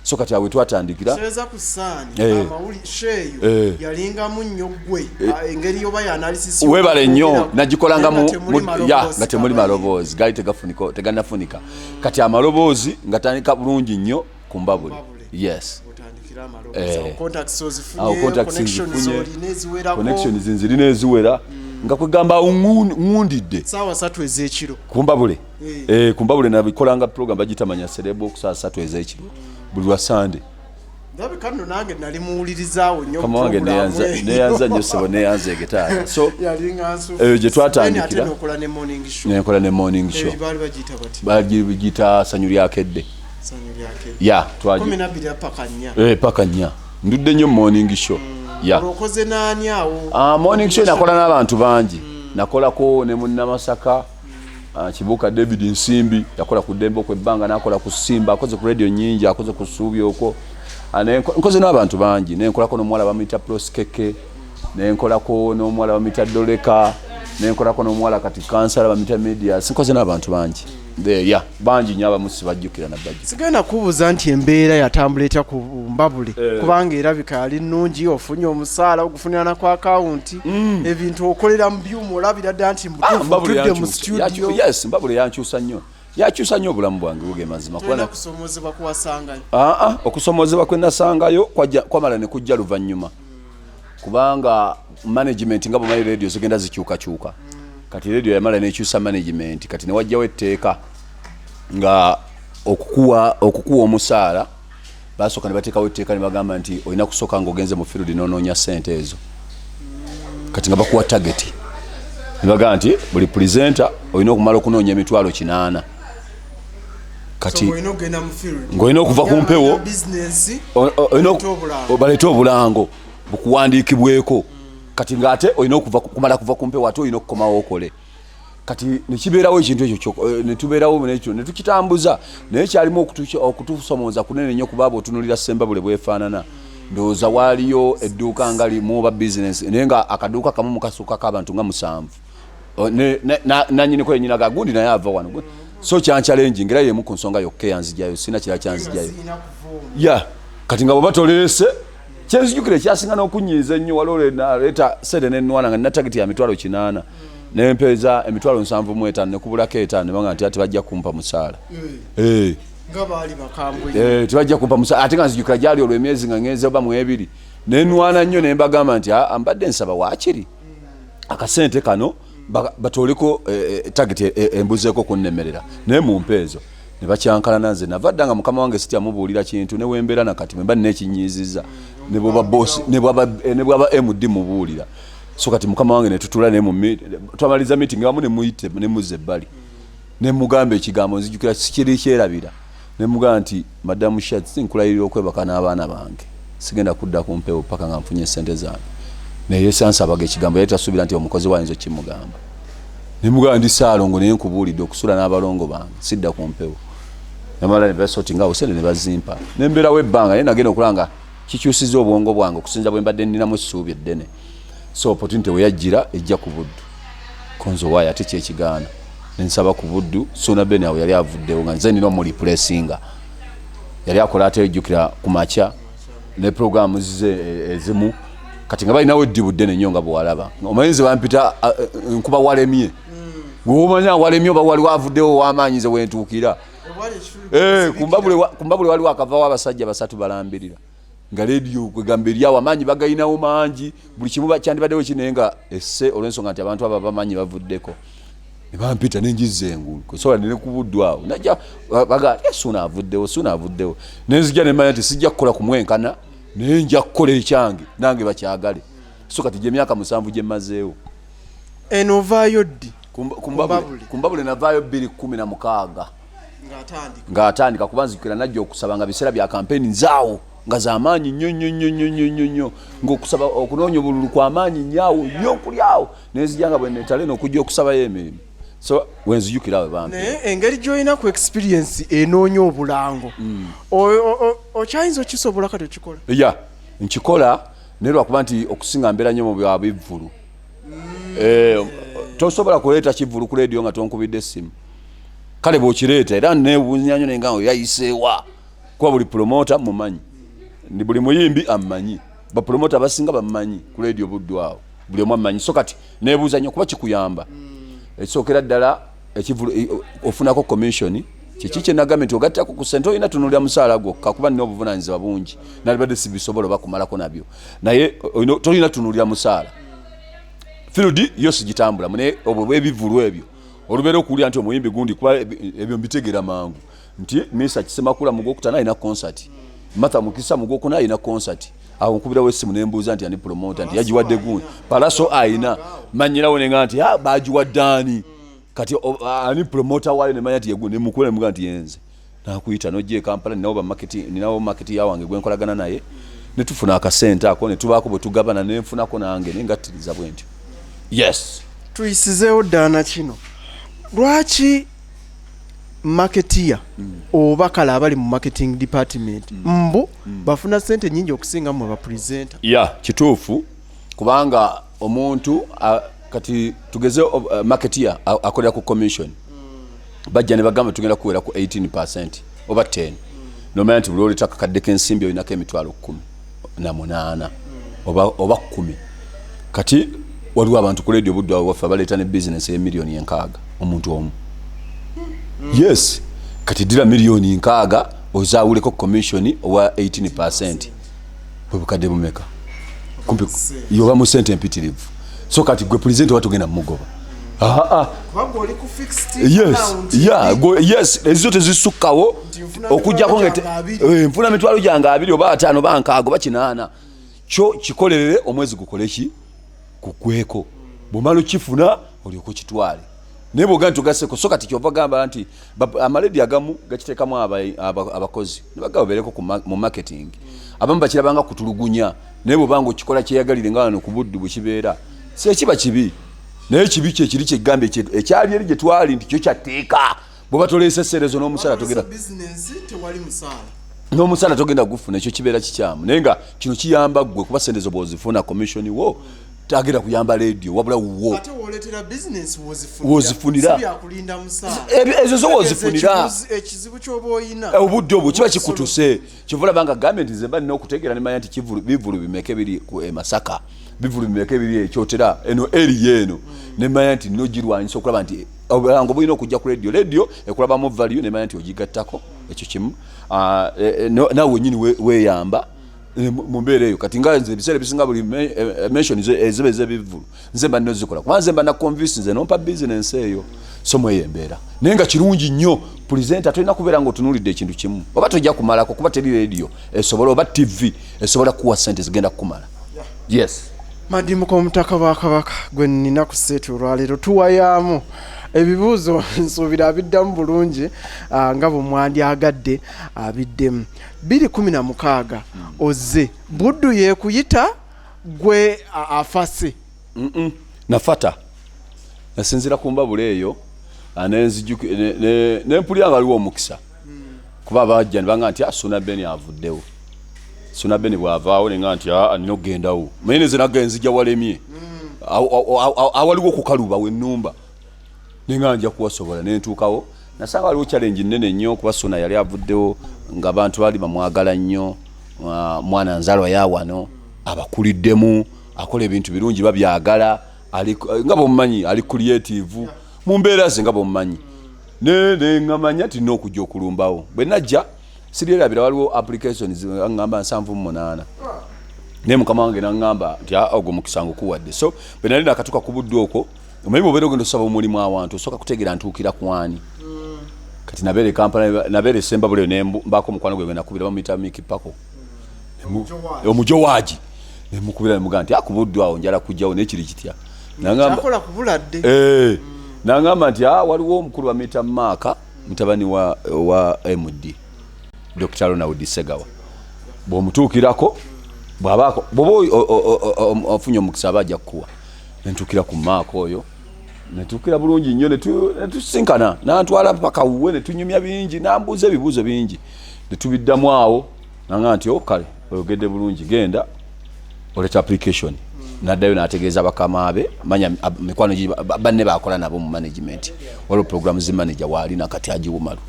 So kati awe twatandikira. Seeza ku saani. Eh. Amawuli sheeyo yalingamu nnyo ggwe. Engeri yoba ya analysis. Webale nnyo. Nagikolanga Nga temuli ya maloboozi nga temuli gabayimbi. Maloboozi gaali tegafunika, tegannafunika. Kati amaloboozi nga tandika bulungi nnyo ku Mbabule. Mbabule. Yes. Otandikira amaloboozi. Awo contacts Awo ozifunye, contacts connections nzifunye. olina eziwerako. Connections nzirina eziwera, nga kwegamba awo ŋŋundidde. Saawa 3 ez'ekiro. Kumbabule. Eh. Kumbabule nabikolanga program bagiyita Manya Celeb ku saa 3 ez'ekiro buli lwa Sande. Ndabika nno nange nali muwulirizaawo nnyo. Kama wange. Program Neyanza. eyo. Neyanza nnyo ssebo, neyanza egetaala. So yalinga nsufu. Eyo gye twatandikira. Then ate n'okola ne morning show. Nenkola ne morning show. Eyo baali bagiyita bati? Bagiyita Sanyu Lyakedde. Sanyu Lyakedde. Ya twagi 12 paka 4. Paka 4. Ndudde nnyo mu morning show ya. Olwo okoze naani awo? Ah, morning show nakola n'abantu bangi. Nakolako ne munnamasaka, Kibuuka David Nsimbi, yakola ku Ddembe okwo ebbanga, nakola ku Simba, akoze ku radio nyingi, akoze ku Ssuubi okwo. Nkoze n'abantu bangi. Nenkolako n'omuwala bamuyita Ploskeke, nenkolako n'omuwala bamuyita Doleka, nenkolako n'omuwala kati kansala bamuyita Medias. Nkoze n'abantu bangi. Ya bangi nnyo, abamu sibajjukira nabajjukira. Sigenda kubuuza nti embeera yatambula etya ku Mbabule, kubanga erabika yali nnungi, ofunye omusaala, ogufunira na ku akawunti, ebintu okolera mu byuma, olabira ddala nti Ah, mutuufu Mbabule otudde mu studio. Yes, Mbabule yankyusa nnyo, yakyusa nnyo obulamu bwange, buge mazima. Tolina kusomoozebwa kuwasangayo? Aa, okusomoozebwa kwe nasangayo kwamala ne kujja luvannyuma, kubanga management, nga bwemanyi radio zigenda zikyukakyuka, kati radio yamala nekyusa management. Kati newajjawo etteeka nga okukuwa omusaala, basooka ne bateekawo etteeka ne bagamba nti olina kusooka ng'ogenze mu field n'onoonya ssente ezo. Kati nga bakuwa target ne bagamba nti buli presenter olina okumala okunoonya 800,000. Kati olina okugenda mu field. Ng'olina okuva ku mpewo. Bizinensi. Olina Baleete obulango. Baleete obulango bukuwandiikibweko. Kati ng'ate olina kumala kuva ku mpewo, ate olina okukomawo okole. Kati nekibeerawo ekintu ekyo netubeerawo nekyo netukitambuza, naye kyalimu okutusomooza kunene nnyo, kuba bw'otunuulira Sembabule bwefaanana. Ndowooza waaliyo edduuka nga limu oba bizinesi, naye nga akaduuka kamu mukasuukako abantu nga 7. Nanyiniko yenyina gagundi naye ava wano, so kyanchallenging era yemu ku nsonga yokka eyanzijayo, sina kirala kyanzijayo. Ya, kati nga bwoba toleese, kyenzijukira ekyasinga n'okunyiiza ennyo, waliwo naleeta sente nenwana nga nina target ya 800,000, nempeeza 75,000, nekubulako 5, nebanga nti tebajja kumpa musaala. Eh. Nga baali bakambwe. Eh, tebajja kumpa musaala, ate nga nzijukira gyali olwo emyezi nga ngenze oba mu 2, nenwana nnyo nembagamba nti, "Ah, mbadde nsaba waakiri akasente kano batooleko target embuzeeko kunnemerera, naye mumpe ezo." Ne bakyankalana. Nze nava dda nga mukama wange sityamubuulira kintu, ne wembeera nakati bwe mba nina ekinyiiziza, ne bwaba boss, ne bwaba MD mubuulira. So kati mukama wange ne tutuula naye twamaliza meeting wamu, ne muyite ne muzza ebbali, ne mugamba ekigambo nzijukira sikiri kyerabira, ne mugamba nti, "Madamu Shat, nkulayirira okwebaka n'abaana bange, sigenda kudda ku mpewo paka nga nfunye sente zange." Naye sansabaga ekigambo, yali tasuubira nti omukozi wayinza okimugamba. Ne mugamba, "Ndi Saalongo, naye nkubuulidde okusula n'abalongo bange, sidda ku mpewo." Namala ne basortinga awo sente ne bazimpa, nembeerawo ebbanga, naye nagenda okulaba nga kikyusiza obwongo bwange okusinza bwe mbadde nninamu essuubi eddene. So opportunity we yajjira ejja ku Buddu, konzo waayo ate kyekigaana, nensaba ku Buddu. Suuna Ben awo yali avuddewo nga nze nina omureplacinga, yali akola ate ejjukira ku makya ne programu ze ezimu. Kati nga balinawo eddibu ddene nnyo nga bwewalaba, omanyi nze bampita nkuba walemye, gweomanya walemye oba waliwo avuddewo ow'amaanyi, nze wentuukira. Ku Mbabule waliwo akavawo abasajja basatu balambirira nga lediyo kwegamba eryawo amaanyi bagayinawo mangi, buli kimu kyandibaddewo kinaye nga esse olw'ensonga nti abantu abo abamanyi bavuddeko, ne bampita nenjiza engulu kusobola nene ku Buddu awo najja baga, "Suuna avuddewo, Suuna avuddewo." Nenzija nemanya nti sijja kukola kumwenkana, naye nja kukola ekyange nange bakyagale. So kati gye myaka 7 gye mmazeewo. Eno ovaayo ddi? Ku Mbabule. Ku Mbabule navaayo 2016. Ng'atandika. Ng'atandika, kuba nzijukira najja okusaba nga biseera bya kampeni nzaawo nga zamaanyi nnyo nnyo nnyo nnyo nnyo nnyo nnyo, ng'okusaba okunoonya obululu kwamaanyi nnyo awo nnyo okuli awo, nenzija nga bwe netale n'okujja okusabayo emirimu. So wenzijukira awo bampi. Naye engeri gy'olina ku experience enoonya obulango, okyayinza okisobola kati okikola? Ya, nkikola, naye lwakuba nti okusinga mbeera nnyo mu bya bivvulu. Tosobola kuleeta kivvulu ku leediyo nga tonkubidde essimu. Kale bw'okireeta era neewuunya nnyo nenga yayiseewa, kuba buli promota mumanyi, ndi buli muyimbi ammanyi, bapromota abasinga bammanyi ku leediyo Buddu awo, buli omu ammanyi. So kati neebuuza nnyo, kuba kikuyamba ekisookera ddala ekivulu ofunako commission. Kiki kyenagambye nti ogattako ku sente olina tunulira musaala gwokka, kuba nina obuvunanyizibwa bungi nalibadde sibisobola oba kumalako nabyo, naye tolina tunulira musaala. Field yo sigitambulamu, naye obwo bwebivulu ebyo olubeera okuwulira nti omuyimbi gundi, kuba ebyo mbitegeera mangu nti Misa Kisemakula mu gwokutaano alina concert, Martha Mukisa mu gwokuna alina concert. Awo nkubirawo essimu nembuuza nti ani promoter, nti yagiwadde gundi, Palaso ayina manyirawo, nenga nti, "Ah, bagiwadde ani?" Kati ani promoter waayo, nemanya nti yegundi, nemukubira nemugaa nti yenze nakuyita nojja e Kampala, ninawo bamarket, ninawo market yawange gwenkolagana naye, netufuna akasente ako netubaako bwe tugabana, nenfunako nange nengattiriza bwe ntyo, yes. Tuyisizeewo ddala na kino, lwaki marketeer oba kale abali mu marketing department mbu bafuna sente nyingi okusinga mmwe bapresenter? Ya, kituufu, kubanga omuntu kati tugeze marketeer akolera ku commission. Bajja ne bagamba tugenda kuwera ku 18 oba 10, nomanya nti buli oleta akakadde k'ensimbi olinako 180,000 oba 10. Kati waliwo abantu ku radio Buddu awo waffe abaleeta ne bizinesi ey'emiliyoni 60 omuntu omu. Yes, kati ddira miliyoni 60 ozaawuleko commission owa 18, bwe bukadde bumeka? Kumpi yoba mu sente empitirivu. So kati gwe presenter oba togenda mumugoba. Ah, ah. Kubanga oli ku fixed Yes. amount. Yeah, yes, ezizo tezisukkawo. Nti nfuna okujjako mitwalo nga gyange 20. Nfuna 20,000 oba 50 oba 60 oba 80, kyo kikolerere omwezi gukole ki kugweko, bwomala okifuna olyoka okitwale, naye bwogaa nti ogaseko. So kati kyova gamba nti amaledi agamu gakiteekamu abakozi nebagaba babeereko mu marketing, abamu bakirabanga kutulugunya, naye bwobanga okikola kyeyagalire nga wano ku Buddu bwe kibeera, si ekiba kibi, naye kibi kyekiri kyegambye ekyali eri gye twali nti kyo kyatteeka, bweba toleese serezo n'omusaala togenda. Business tewali musaala. N'omusaala togenda gufuna, ekyo kibeera kikyamu. Naye nga kino kiyamba ggwe, kuba sente zo bwozifuna, commission wo tagenda kuyamba radio, wabula wuwo. Ate woletera business wozifunira. Wozifunira. Si byakulinda musaala. Ezo zo wozifunira. Ekizibu kyoba oyina. Obudde obwo kiba kikutuse. Kyova olaba nga gambye nti nze mba nina okutegeera nemanya nti bivulu bimeka ebiri e Masaka, bivulu bimeka ebiri ekyotera eno eriyo eno, nemanya nti nina ogirwanyisa okulaba nti obulango bulina okujja ku radio. Radio ekulabamu value, nemanya nti ogigattako ekyo kimu. Ah, naawe wenyini weeyamba mu mbeera eyo. Kati nga nze ebiseera ebisinga buli mention eziba ez'ebivvulu nze mba nina ozikola, kuba nze mba na convince, nze nompa business eyo. So mweyo embeera, naye nga kirungi nnyo presenter tolina kubeera nga otunuulidde ekintu kimu, oba tojja kumalako, kuba teri radio esobola oba TV esobola kukuwa sente zigenda kukumala. Yes. Madimuka omutaka wa Kabaka gwe nnina ku seeti olwaleero, tuwayaamu ebibuuzo, nsuubira abiddamu bulungi nga bwe mwandyagadde abiddemu. 216 ozze Buddu yeekuyita gwe afase? Nafata nasinzira ku mbabula eyo, nempulira nga waliwo omukisa, kuba bajja ne banga nti, "Ah, Suna Ben avuddewo." Suna Ben bw'avaawo nenga nti, "Ah, nina okugendawo." Naye nze nagga nzija walemye. Awaliwo okukaluba wennumba, nenga nja kuwasobola. Nentuukawo nasanga waliwo challenge nene nnyo, kuba Suna yali avuddewo nga abantu baali bamwagala nnyo. Mwana nzalwa ya wano, abakuliddemu, akola ebintu birungi, babyagala, nga bwomumanyi ali creative mu mbeera ze, nga bwomumanyi. Neŋŋamanya nti nina okujja okulumbawo. Bwe najja siryerabira, waliwo applications ŋŋamba 78, naye mukama wange naŋŋamba nti, "Ah, ogwo mukisa ngukuwadde." So bwe nali nakatuka ku budde okwo, omanyi bw'obeera ogenda osaba omulimu awantu, osooka kutegeera ntuukira kwani. Kati nabeera e Kampala, nabeera e Sembabule, ne mbaako omukwano gwe gwe nakubira, bamuyita Miki Pako omujowaaji. Nemukubira nemugaa nti akubuddu awo njala kujjawo, naye kiri kitya? Nangamba kyakola kubuladde. Nangamba nti, "Ah, waliwo omukulu bamuyita Maaka, mutabani wa MD Dr Ronald Segawa, bw'omutuukirako bw'abaako bw'oba ofunye omukisa aba ajja kukuwa." Nentuukira ku Maaka oyo, netuukira bulungi nnyo, netusinkana, nantwala paka wuwe, netunyumya bingi, nambuuza ebibuuzo bingi netubiddamu awo. Nanga nti, "Oh, kale oyogedde bulungi, genda oleta application." Naddayo n'ategeeza bakama be, manya mikwano gi banne bakola nabo mu management. Waliwo programs manager waali nakati agiwumalu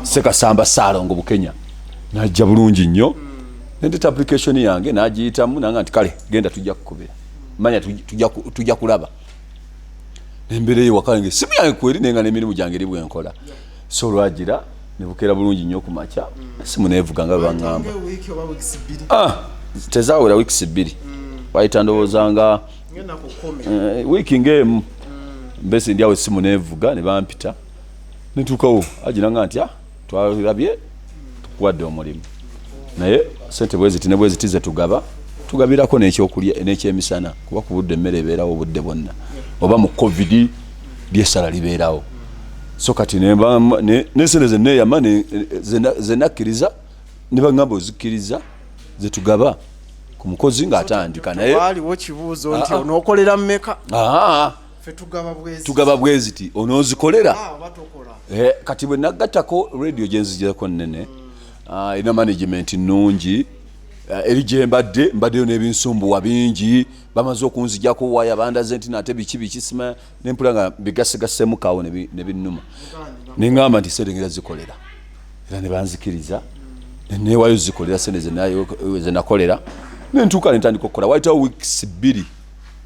Sekasamba Saalongo Bukenya. Najja bulungi nnyo, nendeta application yange, nagiyitamu, nanga nti, "Kale genda, tujja kukubira, manya tujja kulaba." Nembeera eyo waka nge simu yange kweri, naye nga n'emirimu gyange eri bwenkola. So olwagira nebukeera bulungi nnyo ku makya, esimu nevuga nga bwe baŋŋamba. Wiiki oba weeks 2? Ah, tezawera weeks 2, wayita ndowooza nga ngenda kukome. Wiiki ng'emu mbesi ndi awo, essimu nevuga ne bampita, netuukawo agira nga nti, "Ah, twalabye, tukuwadde omulimu, naye sente bweziti ne bweziti zetugaba, tugabirako n'ekyokulya n'ekyemisana, kuba ku budde emmere ebeerawo obudde bwonna, oba mu COVID lyessala libeerawo." So kati nesente zeneyama zenakkiriza ne baŋŋamba ozikkiriza zetugaba ku mukozi ng'atandika, naye waaliwo kibuuzo nti Ah, ah. onookolera mmeka? Ah, Ffe tugaba bwezi. Tugaba bweziti, onoozikolera? Ah, oba tokola. Kati bwe nagattako radio gyenzijirako nnene, erina management nnungi. Eri gye mbadde mbaddeyo n'ebinsumbuwa bingi, bamaze okunzijako waya, bandaze nti nate biki biki sima, nempula nga bigasegasemu kawo ne binnuma, neŋŋamba nti sente ngera zikolera, era ne banzikiriza neneewayo zikolera sente zenakolera. Nentuuka nentandika okukola, wayitawo weeks 2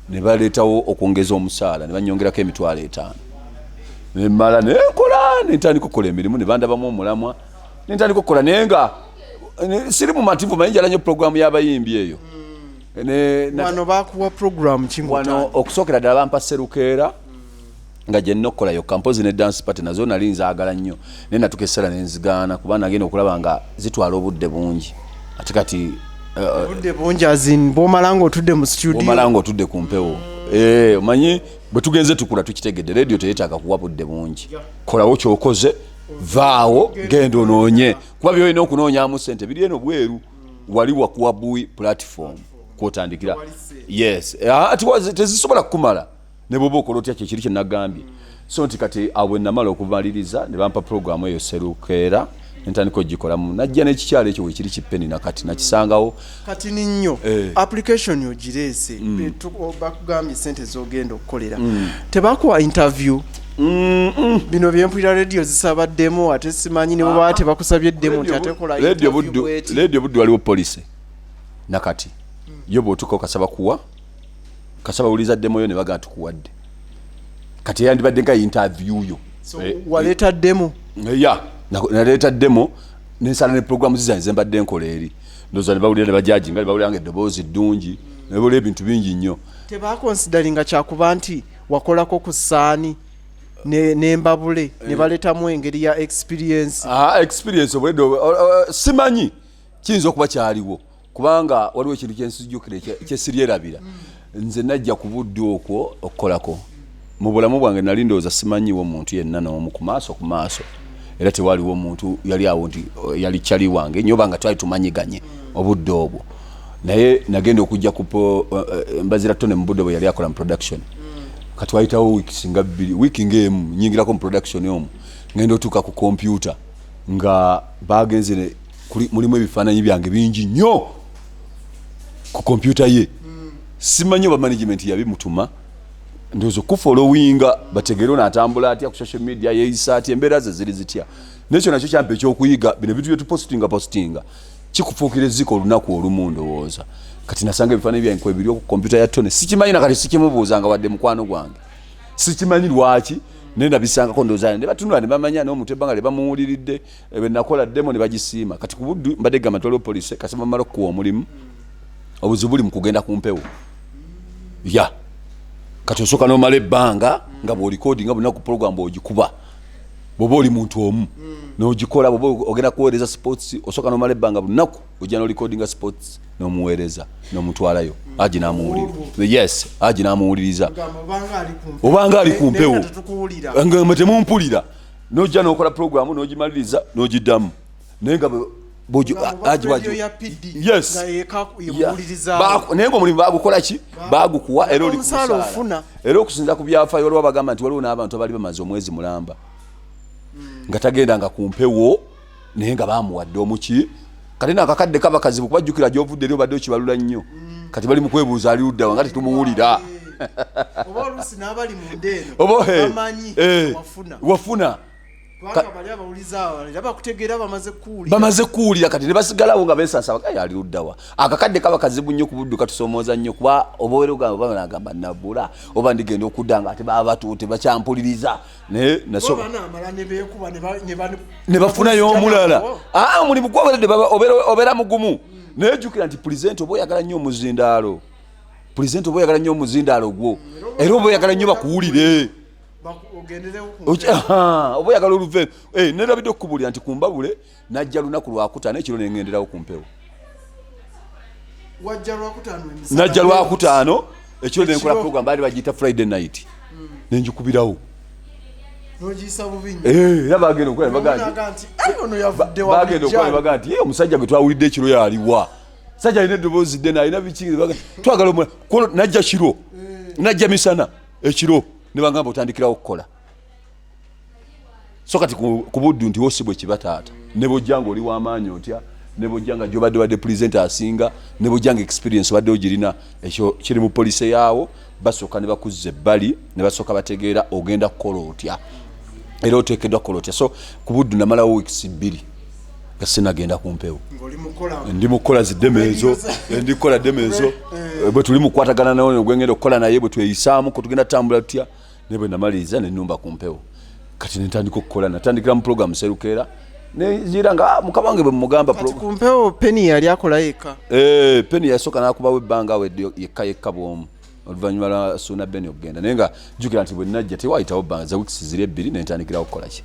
ne baleetawo okwongeza omusaala, ne banyongerako 500,000. Nemala nenkola, nentandika okukola emirimu, ne bandabamu omulamwa, nentandika okukola, naye nga siri mumativu. Manyi njala nnyo programu y'abayimbi eyo. Wano bakuwa program ki? Wano okusookera ddala bampa Serukeera nga gye nina okukola yokka, mpozi ne dance party, nazo nali nzaagala nnyo, naye natuka essala nenzigaana, kuba nagenda okulaba nga zitwala obudde bungi. Ate kati Obudde bungi azin bwomala nga otudde mu studio? Omala nga otudde ku mpewo. Omanyi bwe tugenze tukula tukitegedde, radio teyetaaga kuwa budde bungi. Kolawo kyokoze, vaawo, genda onoonye, kuba byolina okunoonyamu sente biri eno bweru. Wali wakuwa buwi platform kwotandikira. Yes. Ati tezisobola kukumala ne bwoba okola otya, kyekiri kyenagambye. So nti kati awo bwe namala okumaliriza ne bampa programu eyo Serukeera. Nentandika ogikolamu, najja n'ekikyalo ekyo wekiri kipeni nakati nakisangawo. Kati ninnyo application ogireese, bakugambye sente zogenda okukolera, tebakuwa interview? Bino byempulira, radio zisaba demo, ate simanyi ne bwebaba tebakusabye demo nti ate kola Radio interview Buddu, bw'eti. Radio Buddu waliwo policy nakati yo, bw'otuuka okasaba kuwa kasaba wuliza demo yo, ne bagaa tukuwadde. Kati eyandibadde nga interview yo. So waleeta demo? Ya, naleeta demo, nensala ne programu zizange zembadde nkola eri. Ndowooza ne bawulira ne bajajinga, ne bawulira nga eddoboozi ddungi, ne bawulira ebintu bingi nnyo. Tebakonsideringa kyakuba nti wakolako ku saani n'embabule ne baleetamu engeri ya experience? Ah, experience obwedde simanyi, kiyinza okuba kyaliwo, kubanga waliwo ekintu kyensijjukira kyesiryerabira. Nze najja ku Budde okwo okukolako. Mu bulamu bwange nali ndowooza simanyiwo muntu yenna n'omu ku maaso ku maaso, era tewaliwo omuntu yali awo nti yali kyali wange nnyo, oba nga twali tumanyiganye obudde obwo. Naye nagenda okujja ku Mbazira Tone mu budde bwe yali akola mu production. Kati wayitawo weeks nga 2, wiiki ng'emu, nyingirako mu production omwo, ngenda otuuka ku kompyuta nga bagenze mulimu ebifaananyi byange bingi nnyo ku kompyuta ye. Simanyi oba management yabimutuma, ndowooza okufollowinga bategere ono atambula atya ku social media, yeeyisa atya, embeera ze ziri zitya. Nekyo nakyo kyampa ekyokuyiga. Bino ebintu byetupositinga positinga kikufuukira ezziko olunaku olumu. Ndowooza kati nasanga ebifaananyi byange kwebiri ku kompyuta ya Tone. Sikimanyi nakati, sikimubuuzanga wadde mukwano gwange, sikimanyi lwaki, naye nabisangako. Ndowooza ne batunula ne bamanya n'omuntu ebbanga lye bamuwuliridde, bwe nakola demo ne bagisiima. Kati ku Buddu mbadde gamba nti waliwo policy, kasi bamala okukuwa omulimu, obuzibu buli mu kugenda ku mpewo. Ya, kati osooka n'omala ebbanga nga bw'olikodinga bunaku program, bw'ogikuba, bw'oba oli muntu omu n'ogikola, bw'oba ogenda kuweereza sports, osooka n'omala ebbanga bunaku, ojja n'olikodinga sports n'omuweereza n'omutwalayo agi n'amuwulira. Yes, agi n'amuwuliriza. Gamba obanga ali ku mpewo. Obanga ali ku Naye mpewo. nga tetukuwulira. Nga mwe temumpulira, nojja n'okola programu n'ogimaliriza n'ogiddamu, naye nga Nga agi radio ya PD Yes. nga yeka yemuwulirizaawo. Naye ngaomulimu bagukola ki, bagukuwa, era oli ku Omusaala musaala. ofuna. Era okusinza ku byafaayo, waliwo abagamba nti waliwo n'abantu abali bamaze omwezi mulamba nga tagendanga ku mpewo, naye nga bamuwadde omuki. Kati nakakadde kaba kazibu, kubajjukira gyovudde eri obadde okibalula nnyo. Kati bali mu kwebuuza ali luddawa nga tetumuwulira. Oba oluusi n'abali munda eno Oba bamanyi wafuna, wafuna. Kubanga bali abawuliza awo era bakutegeera, bamaze kuwulira. Bamaze kuwulira, kati ne basigalawo nga beesasa "Ai, ali luddawa?" Akakadde kaba kazibu nnyo ku Buddu, katusomooza nnyo, kuba oba era ogamba, oba nagamba nabula, oba ndigenda okudda nga ate baba batuute bakyampuliriza, naye banaamala ne beekuba ne bafunayo omulala. Ah, omulimu gwaweredde, obeera mugumu. Naye jjukira nti presenter oba oyagala nnyo omuzindaalo, presenter oba oyagala nnyo omuzindaalo gwo, era oba oyagala nnyo bakuwulire. Ogenderewo ku Aha, oba oyagala oluve. Nerabidde okukubuulira nti kumbabule najja lunaku lwakutaano ekiro, nengenderawo ku mpewo. Wajja lwakutaano emisana? Najja lwakutaano ekiro, nenkola Ekiro. program baali bagiyita Friday night, nenjikubirawo. N'ogiyisa bubi nnyo. Era bagenda okukola ne bagaa nti Omunaga nti, "Ai, ono yavudde wa bagenda okukola ne bulijjo." bagaa nti, "Ye, omusajja gwe twawulidde ekiro yaliwa? Sajja alina eddoboozi ddene, alina biki?" Twagala omulala. Najja kiro, najja misana, ekiro ne bagamba otandikirawo okukola. So kati ku Buddu nti wosi bwe kiba, taata, ne bwojja nga oli w'amaanyi otya, ne bwojja nga gyobadde badde presenter asinga, ne bwojja nga experience obadde ogirina, ekyo kiri mu policy yaawo. Basooka ne bakuzza ebbali, ne basooka bategeera ogenda kukola otya, era oteekeddwa kukola otya. So ku Buddu namalawo weeks 2 nga sinagenda ku mpewo. Ng'oli mukola. Ndi mukukola zi demo ezo, ndi kukola demo ezo bwe tuli mukwatagana nawe gwengenda okukola naye, bwe tweyisaamu ko tugenda tutambula tutya. Naye bwe namaliriza nenumba ku mpewo, kati nentandika okukola. Natandikira mu program Serukeera, nenzira nga mukama wange bwe mugamba. Kati ku mpewo Peni yali akola yekka? Peni yasooka n'akubawo ebbanga awo yekka yekka bw'omu, oluvannyuma lwa Suuna Beni okugenda. Naye nga jjukira nti bwe najja tewayitawo bbanga, za weeks ziri 2, nentandikirawo okukola ki,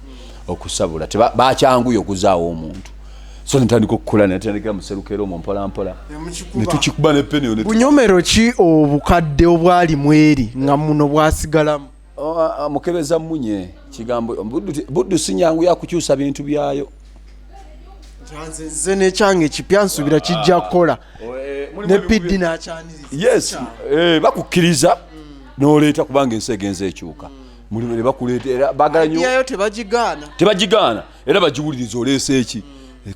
okusabula. Bakyanguye okuzaawo omuntu. So nentandika okukola, netandikira mu Serukeera omwo mpola mpola, netukikuba ne Peni Bunyomero ki obukadde obwali mweri nga muno bwasigalamu? Mukebeza munye kigambo Buddu si nyangu yakukyusa bintu byayo. Nze nze nekyange ekipya nsuubira kijja kukola ne PD n'akyaniriza. Yes, bakukkiriza n'oleeta, kubanga ensi egenza ekyuka. Mulimu ne bakuleeta era baagala nnyo. Yayo tebagigaana. Tebagigaana, era bagiwuliriza oleese eki.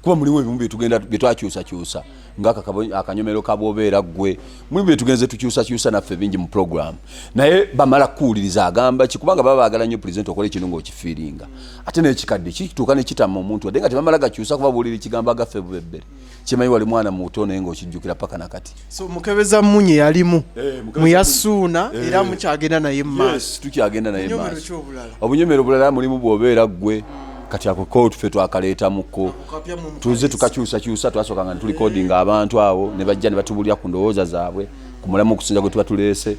Kuba mulimu ebimu byetugenda byetwakyusakyusa nga akanyomero kabwobeera ggwe, mulimu byetugenze tukyusakyusa naffe bingi mu program, naye bamala kuwuliriza agamba ki, kubanga baba baagala nnyo pulezidenti okola ekintu ng'okifiiringa. Ate n'ekikadde kituuka nekitama omuntu, wadde nga tebamala gakyusa, kuba buwulira ekigambo agaffe bubebbere kimanyi wali mwana muto naye ng'okijjukira paka nakati. So Mukebeza Munye yalimu Mukebeza muyasuuna, era mukyagenda naye mu maaso? Yes, tukyagenda naye Obunyomero maaso. ki obulala? Obunyomero obulala mulimu bw'obeera ggwe, kati ako ko ffe twakaleetamuko. Kapya mu Tuze tukakyusakyusa. Twasooka nga tulikodinga abantu awo ne bajja ne batubulira ku ndowooza zaabwe ku mulamu okusinza gwe tuba tuleese.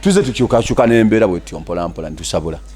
Tuze tukyukakyuka n'embeera bwetyo mpolampola netusabula.